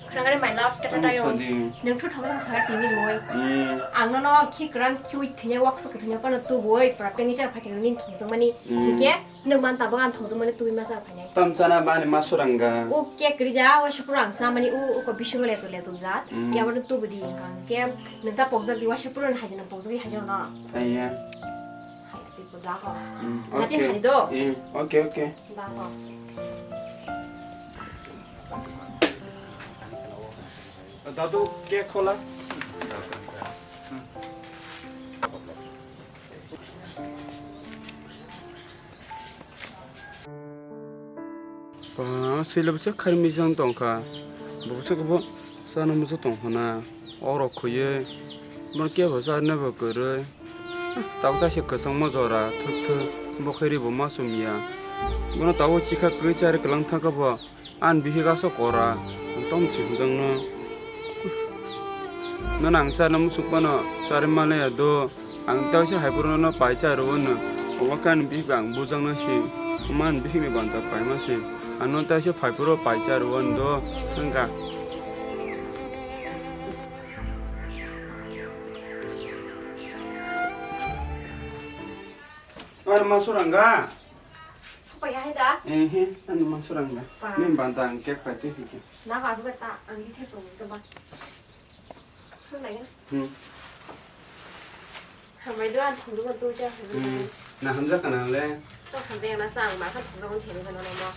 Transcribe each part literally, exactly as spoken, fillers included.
Khwnagari my love, tata tayo. Nwng thu thokjak saka tini roi. Ang nono khi kwran khiui thwinya waksa kwthwnya pano tubui pra pengni char phakhe nini thokjakmani. Hinkhe nwng man tabuk ang thokjakmani tubui ma char phainai. Tam chana bani ma suranga. O cake rija, waisa pura ang chamani u, uko bisingo leto leto jat. Ya wano tubu di hwnkha. Hinkhe nwng ta pokjak di, waisa pura hai nwng pokjak di hai jano. Aiya. Hai, tipo da ko. Natin hari do. Okay, okay. Da ko. Dadu, cake khola. Ba, sila bwsa khari misang tongkha. Bwsa kebo sana musa tongkha na. Oro khoye. Bon kebo sana bo kwrwi. Tabuk ta se kwchangma jora thwk thwk, bo khe ri bo ma chum ya. Bono tabuk chikha kwchari kwlang thangkha bo, ani bihik aswk kora, ang tamo se hwnjakno. Nono ang charna muchung phano charwi manliya do, ang ta se hai phuru nono pai cha rw hwno, omo khe ani bihik bai ang bujakna se, omo ani bihikni banta paima se, ang nono ta se phai phuru pai cha rw hwno do, wngkha. Ar masuranga? Apa ya, hai da? Eh, eh, ani masuranga. Pa. Ni banta ang cake pati hiki. Na ka ta ang di thek tong ba. Sunai. Hmm. Hambai do an thong do tu ja. Hmm. Na hamja kana le? To hamja na sa ang ma ka thong do theng kana no.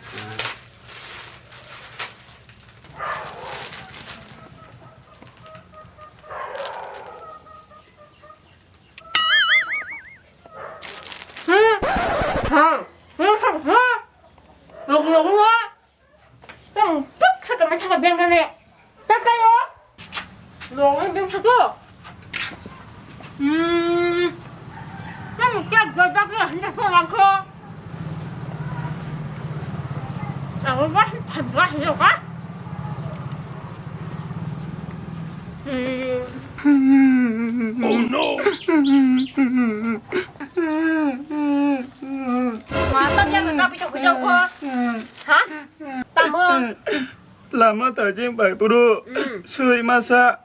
Oh no! Ma, tam ya ka kapi to kujo ko. Ha? Tamo. Lama ta jeng bai bro. Mm. Sui masa.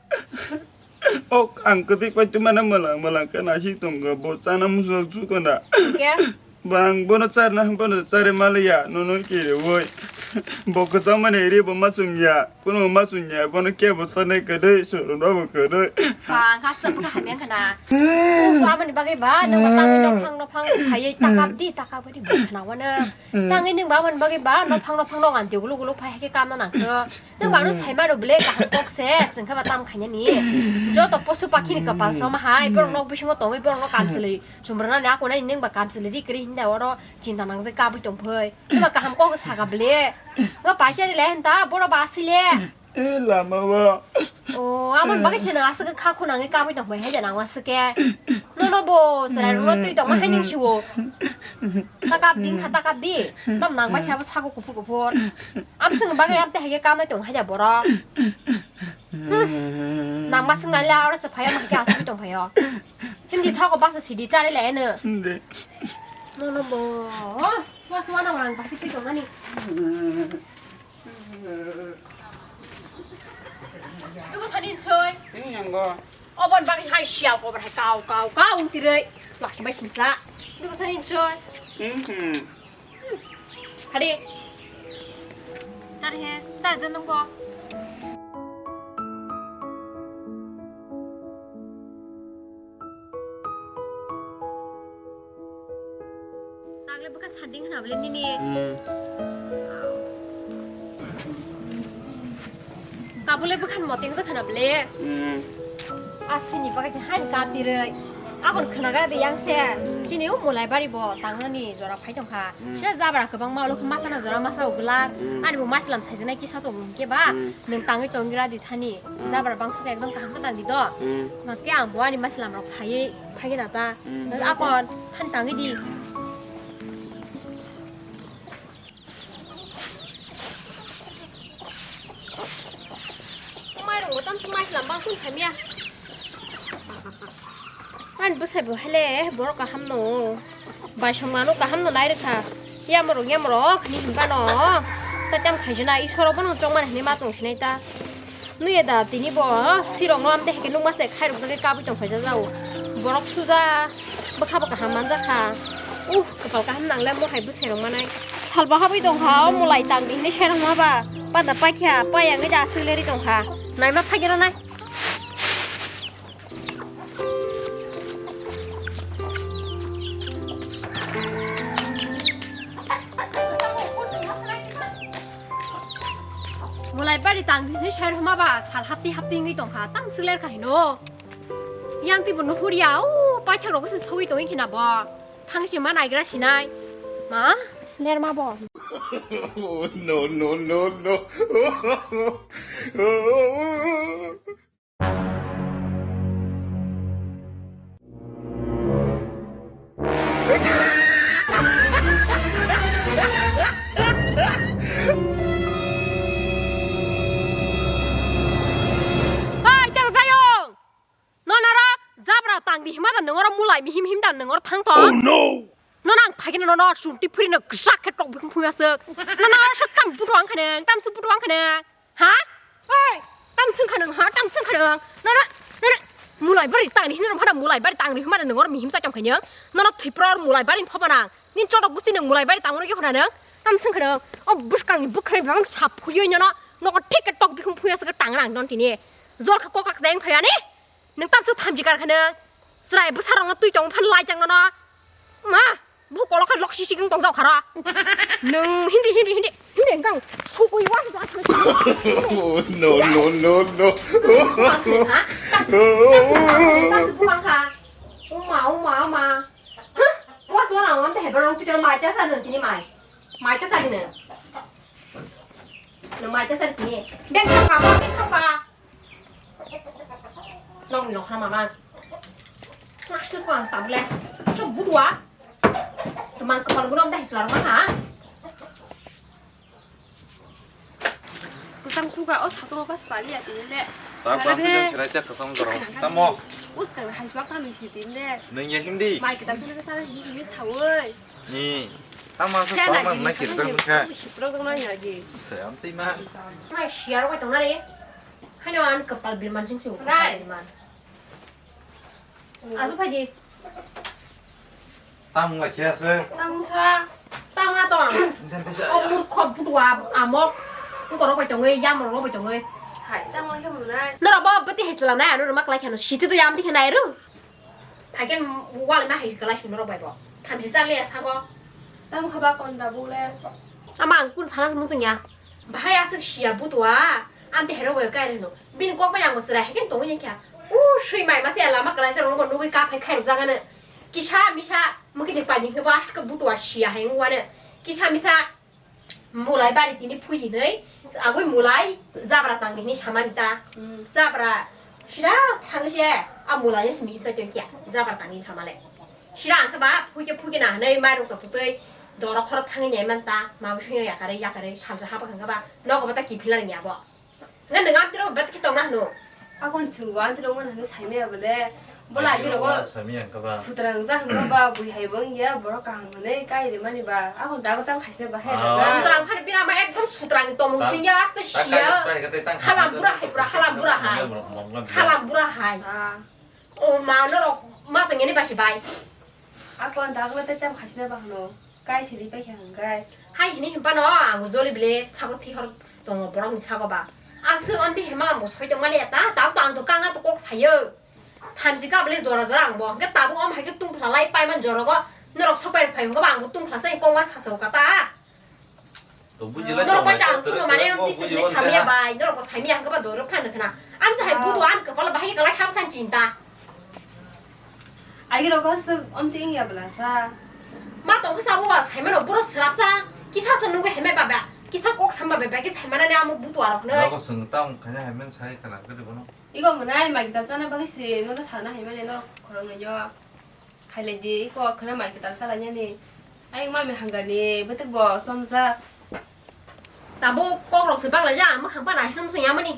Ok, ang kwtwi pai twi mana mwlang mwlang khe naisik tongo, bo chana muchung chukana. Hwnkhe? Bang bono charna bono chare maliya, nono kiriwi. Bo kwchangmani ri bo machung ya, bono machung ya, bono kebo chanai kwrwi, chwrwngno bo kwrwi. Ba, ang kha swk bwkha hamya wngkha na. Bo amoni bagwi ba, nwng ba tangwi nophang nophang phaiwi takap di, takap di bo khna wano. Tangwi nwng ba amoni bagwi ba, nophang nophang no ang twi guluk guluk phai hai khe kamna nang khe. Nwng ba ano sai mano bwle kaham kok se, chwng khe ba tam khainani. Joto posu pakhini kwpal sama hai, borok nok bisingo tongwi borok no kam chwlwi. Chumrwna ni ako nai nwng ba kam chwlwi ri kwrwi hinda oro chinta nangjak kabwi tongphai. Nwng ba kaham kok saka bwle. Nga paisa ri lai hinta, borok ba asi le. E lama o. O, amon bagwi se nwng aswk kha khunangwi kabwi tongphai hai da nang aswk khe. Nono bo chwrai rokno twi tongma hai ning siwo. Takap di wngkha, takap di. Tam nang bai khe abo sago kuphur kuphur. Amswkni bagwi amtwi hai khe kamai tong hai da borok. Hmm. Nang maswk nai le oro se phai ma khe aswk tong phai o. Himdi thogo baksa sidi chari le eno. Nono bo. Wa swa na wang bakti twi tong ani. Dugu sani soi. Ini yang go. Obon bagi hai sial ko ber hai kau kau kau tirei. Lak bai simsa. Dugu sani soi. Mhm. Hadi. Tar he, tar den ko. Tagle bwkha sanding hwna bwle nini. Hmm. Kabule bwkha moting jak hwna bwle. Hmm. Asini bagwi se hai katirwi. Abon khwnagra de yang se. Chini o mulai bari bo tangnani jora phai tongkha. Hmm. Sira jabra kwbangma ulo khe masa na jora masa uglak. Hmm. Ani bo maslam saijaknai kisa tongo hwnkhe ba. Hmm. Nwng tangwi tongwi ra di thani. Hmm. Jabra bangso khe ekdom kaham khe tang di do. Hmm. Hwnkhe ang bo ani maslam rok saiwi phai khe na ta. Hmm. Akon than tangwi di. Mai rok tam si maslam bang kun khamya. Ani bwsai bo hai le borok kaham no. Bai song mano kaham no nai rwkha. Yamorok yamorok ni hinba no. Ta tam khaijana isoro bono chongmani hinwi ma tong sinai ta. Nuya da tini bo sirok no amte heke nukma se khairok jagwi kabwi tong phaijak jao. Borok suja bwkha bwkha ham manjak kha. Uh, kwpal kaham nangle mo hai bwsai rok manai. Salba habwi tong kha o mulai tang di hinwi sai rok ma ba. Panda paikha pai ang da aswk leri tong kha. Naima phai gero nai. Mulai bari tang di hinwi sai rok ma ba sal hapti hapti wngwi tong kha tam swk ler kha hino. Yang twi bo nuhur ya o paithak rok se sawi tong khe na bo. Thang se ma naigra sinai. Ma ler ma bo. Oh, no, no, no, no. Hai, chang sayong! No, no, ro, jabra tang di hima da nengoro mulai mi him him da nengoro thang tong. Oh, no! No, nang phai khe no, no, no, sunti phuri no kisa khe tok bikhung phung asuk. No, no, ro, sok tam butu ang khaneng, tam su butu ang khaneng. Ha? Oi, tam sung khanang ha, tam sung khanang. Nana, nana, mulai bari tangri hinwi rok hada mulai bari tangri himana nengor mihim sa cham khanyang. Nana thipra or mulai bari phobana. Nin chodok gusti nang mulai bari tangro ki khona nang. Tam sung khanang. O buskang ni bukhre bang sap huyoi nana. Noko thik ke tok bikhung phuya sa tangrang non tini. Jol kha kokak jeng phayani. Nang tam sung thamji kar khanang. Srai bwsarong twi tong phan lai chang nana. Ma, bu kolo kha lok sisi kung tong jao khara. Nung hindi, hindi, hindi, hindi engkang sukui wa, wa, wa. Oh, no, no, no, no. Buang kha, ha? Tak, tak, tak, tak, tak, buang kha. Uma, uma, uma. Hah? Wa suara ngam te hebar rong tu mai ta sa nung tini mai. Mai ta sa nung. Nung mai ta sa tini. Beng kha ka, beng kha ka. Nokni nokha mama. Mas ke kuang tabule. Sok budua. Teman kepal gunam dah islar mana? Kusang suka os hakro pas pali ya tini le. Tapa Ada tu deh. Jeng sirai cak kesang dorong. Tamo. Us kang hai suak kami si tini le. Neng ya hindi. Mai kita tu le kesana hindi hindi sawoi. Ni. Tama sa Kaya tama lagi, na kiri kaya sang lagi, ka. Kaya lagi. Sayang ti ma. Mai siar ko tong nari. Hano an kepal birman sing su. Rai. Birman. Azu phaidi. Tamo wngkha khe se. Tamo sa. Tamo na tong. Enten tesa. O murkho butua amok. Ngkoro bai tongoi, yamro bai tongoi. Hai, tamo khe mwnai. Nora ba bati hai sala nai, anu ruma klai khano siti to yam dikhe nai ru. Phaiken wal na hai klai shu nora bai bo. Thamsi sa le ya sago. Tamo khaba kon da bule. Ama ang kun sana musung ya. Bahai aswk sia butua, amte hero boyo kai reno. Bini kok bai ang bo chwrai hai khe tongwi ya kya. U sui mai masa ya lama kwlai se rong bo nugwi ka phai khai rok jagano. Kisa misa mukhi de pai ni khe bo aswk butua sia hai wngwano. Kisa misa mulai bari tini phui hinwi agwi mulai jabra tang hini samani ta. Hmm. Jabra sira thang se a mulai se mihim sa tong kya. Jabra tang hini samale. Sira ang khe ba phuike phuike na hinwi mairung chototwi doro khorok thangwi nai man ta, ma bising yakarwi yakarwi salsa hapha kha khe ba nogo bo ta kiphilna rwngya bo. Hwnkhe nwng amtwiro bet khe tongna hwno. Akon chwngbo amtwiro wngmani hwnwi saimaya bole. Bo lagi rogo saimaya hwnkhe ba. Sutra wngjak hwnkhe ba bui hai bo wngya borok kaham hwnwi kai rimani ba. Akon dago tamo khaisina bahai rwna. Sutra wngkhani bini ama ekdom sutrani tomung singya aste siya. Halam bura hai bura, halam bura hai. Halam bura hai. Ah. O ma norok ma tongya ni basi bai. Ako ang dagla te tam khasina ba hwno. Kai siri pai kha hwnkhe. Hai hini himpa no ang joli bile sago thihor tongo borok ni sago ba. Aswk amti hema ang bo soi tong mali ta, ta to ang to kang na to kok sayo. Thamsi ka bile jora jora ang bo. Hwnkhe tabuk om hai khe tungphla lai pai man jorogo. Norok sopai phai hwnkhe ba ang bo tungphla sai kok ma sasao ka ta. Norok bai tang kuno mane amtwi sini samya bai, norok bo samya hwnkhe ba doro phan khna. Amsa hai budu an kwpal bahai kwlai kham san chinta. Agi rok aswk amtwi wngya bwla sa. Ma tong khe sabo ba saimano boro swrapsa kisa sa nugwi hemai baba. Kisa kok sama bai bai khe saimana ne amo budu arok ne. Nogo swng tang khanya haimen sai kana gede bono. Iko mwnai mai kital chana bagwi se nono sana haimani norok khoroknwi yo. Khailai di, iko khwna mai kwtal salainani. Ayang mami hangani, bwtwk bo somjak. Tabuk kokrok se banglaijak, mwkhang pana aswk swng yamani.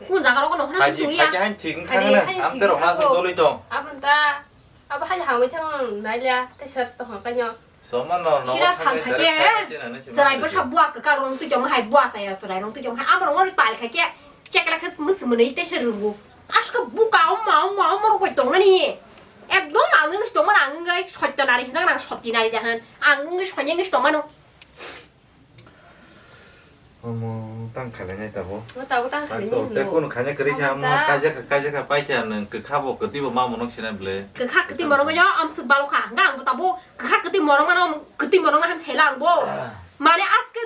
Kun jaga rok no khna Phaidi, swng ya. Phaidi hain thik wngkha Phaidi, hwnwi, phaidi amte thik rok wngkha nasuk ko. Joloi tong. Aboni ta, abo haino hangwi thang nailia, tei sep tong hang kainyo. Soma no, no, Sira thangwi san khaikhe, direct sa, sina, sina, sira sina. Bwsa bua kwkak rong twi tong hai, bua saya serai rong twi tong hai, amo rong tal khaikhe. Chekla khe mwswmwnwi teisa rwngo. Aska buka omma omma omma rok bai tongnani. Ekdom ang wngwi tongmano, ang wngwi sotto nari hinjak nang sotti nari da hwn. Ang wngwi sonya wngwi tongmano. Omo tang khainai tabuk. Mo tabuk tang khainai. Tei kunu khaina kwrwi kha, omo kaijak kha, kaijak kha, paikha nwng kwkha bo kwtwi bo ma monok sina ble. Kwkha kwtwi monok no amswk balo kha. Hwnka ang bo tabuk kwkha kwtwi monok mano, kwtwi monok no han sela ang bo. Mane aske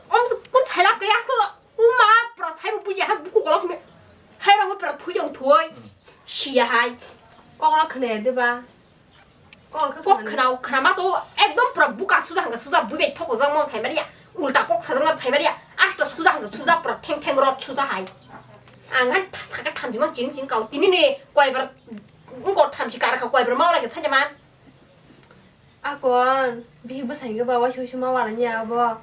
amswk kun sela kwrwi aske uma pra sai bo buji ha buku kolok me. Hai rang pra thui jong thui. Siya hai. Kok no khne de ba. Kok khwnao, khwnama to ekdom pura buka suja hwnka suja, bui bai thokjak mo saimariya, ulta kok sajak mo saimariya, asta suja hwnka suja pura theng theng rot suja hai. Ang han saka thamchi mang chini chini kau tini ne koibar wngko thamchi kara kha koibar ma wala ke saja man. Akon, bihi bwsai ke ba wasu wasu ma wala ni abo.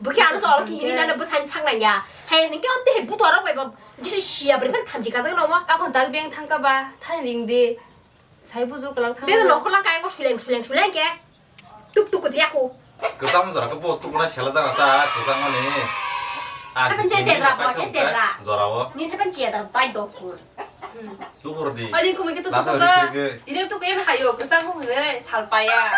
Bukhe ano so olo ki hini nana bwsai sak nang ya. Hai hini ke amte he buto aro bai ba jisi siya beri phan thamchi kajak no ma. Akon tak beng thang ka ba, thani ring di. Sai buju kwlang thang. Bego nokhor lang kayang ko suleng suleng suleng ke. Tuk tuk kutiya ko. Kwcham jora khe bo tukuna sela jaga ta kwcham mani. Ah, asan je jera, bo je jera. Jora o. Ni se pen je jera tai do kur. Tukur di. Ani ko mike to tukur. Ini tukur yang hayo kwcham mo hne sal paya.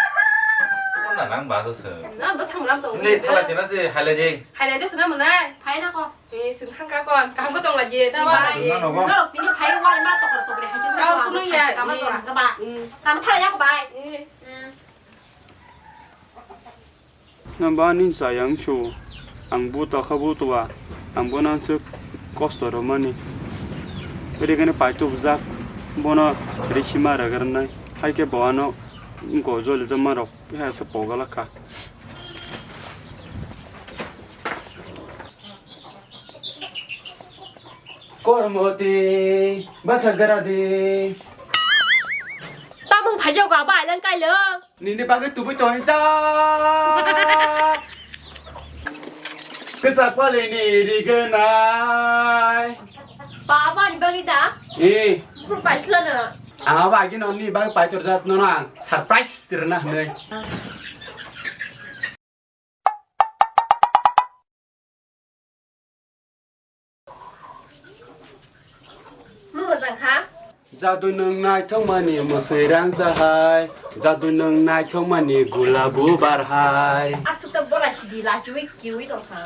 Kona nang ba se. Na ba sang lam to. Ni thala jena se halai je. Halai je kena mana? Phai na ko. Eh, sing thang ka kon. Kaham ko tong lagi, ta ba lagi. Norok tini phai wal ma tokra tokri hai jeng. Kau kunu ya, kama tokra ka ba. Kama thala ya ko bai. Nang ba nin sa yang su. Ang bu ta kha bu tu ba. Ang bo nang se kosto ro mani. Ri gane pai tu jak. Bono ri sima ra gar nai. Hai ke bo ano go joli jama rok. Hai se pogala kha. Kormoti, batha garadi. Tamung phaijago abo aileng kaileng. Nini bagwi tubui toni ja. Kwchak pali ni rigenai. Baba ni bagwi da? Eh. Bur paisla na. Ang abo agi noni bagwi paitor jas nono ang surprise tirna hwnwi. Mo mojang kha? Jadu nwng naithok mani mwswi rang jahai, jadu nwng naithok mani gulabu barhai. Aswk ta bola sidi lachiwi kiwi tong kha.